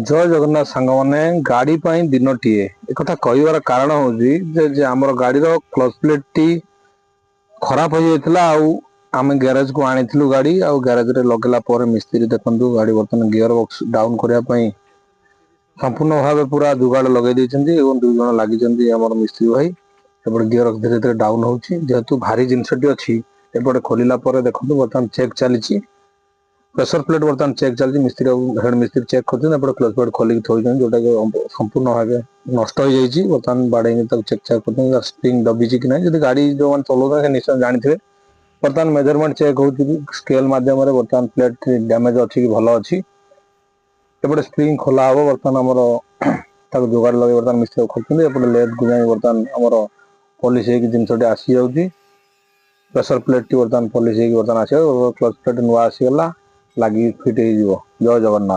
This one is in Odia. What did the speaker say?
ଜୟ ଜଗନ୍ନାଥ ସାଙ୍ଗମାନେ। ଗାଡି ପାଇଁ ଦିନଟିଏ, ଏକଥା କହିବାର କାରଣ ହଉଛି ଯେ ଆମର ଗାଡିର କ୍ଲଚ୍ ପ୍ଲେଟଟି ଖରାପ ହେଇଯାଇଥିଲା ଆଉ ଆମେ ଗ୍ୟାରେଜକୁ ଆଣିଥିଲୁ ଗାଡି। ଆଉ ଗ୍ୟାରେଜରେ ଲଗେଇଲା ପରେ ମିସ୍ତ୍ରୀ, ଦେଖନ୍ତୁ, ଗାଡି ବର୍ତ୍ତମାନ ଗିଅର ବକ୍ସ ଡାଉନ କରିବା ପାଇଁ ସମ୍ପୂର୍ଣ୍ଣ ଭାବେ ପୁରା ଯୁଗାଡ ଲଗେଇ ଦେଇଛନ୍ତି ଏବଂ ଦୁଇ ଜଣ ଲାଗିଛନ୍ତି ଆମର ମିସ୍ତ୍ରୀ ଭାଇ। ଏପଟେ ଗିଅର ଧୀରେ ଧୀରେ ଡାଉନ ହଉଛି। ଯେହେତୁ ଭାରି ଜିନିଷଟି ଅଛି, ଏପଟେ ଖୋଲିଲା ପରେ ଦେଖନ୍ତୁ, ବର୍ତ୍ତମାନ ଚେକ୍ ଚାଲିଛି। ପ୍ରେସର ପ୍ଲେଟ ବର୍ତ୍ତମାନ ଚେକ୍ ଚାଲିଛି। ମିସ୍ତ୍ରୀ ଆଉ ହେଡ ମିସ୍ତ୍ରୀ ଚେକ୍ କରୁଛନ୍ତି। ଏପଟେ କ୍ଲଚ୍ ପ୍ଲେଟ ଖୋଲିକି ଥୋଇଛନ୍ତି, ଯୋଉଟା କି ସମ୍ପୂର୍ଣ୍ଣ ଭାବେ ନଷ୍ଟ ହେଇଯାଇଛି। ବର୍ତ୍ତମାନ ବାଡେଇକି ତାକୁ ଚେକ୍ ଚାକ୍ କରୁଛନ୍ତି, ସ୍ପ୍ରିଙ୍ଗ ଦବିଛି କି ନାହିଁ। ଯଦି ଗାଡି ଯୋଉମାନେ ଚଲାଉଛନ୍ତି, ସେ ନିଶ୍ଚୟ ଜାଣିଥିବେ। ବର୍ତ୍ତମାନ ମେଜରମେଣ୍ଟ ଚେକ୍ ହଉଛି କି ସ୍କେଲ ମାଧ୍ୟମରେ, ବର୍ତ୍ତମାନ ପ୍ଲେଟ ଡ୍ୟାମେଜ ଅଛି କି ଭଲ ଅଛି। ଏପଟେ ସ୍ପ୍ରିଙ୍ଗ ଖୋଲା ହବ। ବର୍ତ୍ତମାନ ଆମର ତାକୁ ଯୋଗାଡ଼ ଲଗେଇ ବର୍ତ୍ତମାନ ମିସ୍ତ୍ରୀ ଖୋଲୁଛନ୍ତି। ଏପଟେ ଲେଦକୁ ଯାଇ ବର୍ତ୍ତମାନ ଆମର ପଲିସ ହେଇକି ଜିନିଷଟି ଆସିଯାଉଛି। ପ୍ରେସର ପ୍ଲେଟଟି ବର୍ତ୍ତମାନ ପଲିସ ହେଇକି ବର୍ତ୍ତମାନ ଆସିବ। କ୍ଲଚ୍ ପ୍ଲେଟ ନୂଆ ଆସିଗଲା, ଲାଗିକି ଫିଟ୍ ହେଇଯିବ। ଜୟ ଜଗନ୍ନାଥ।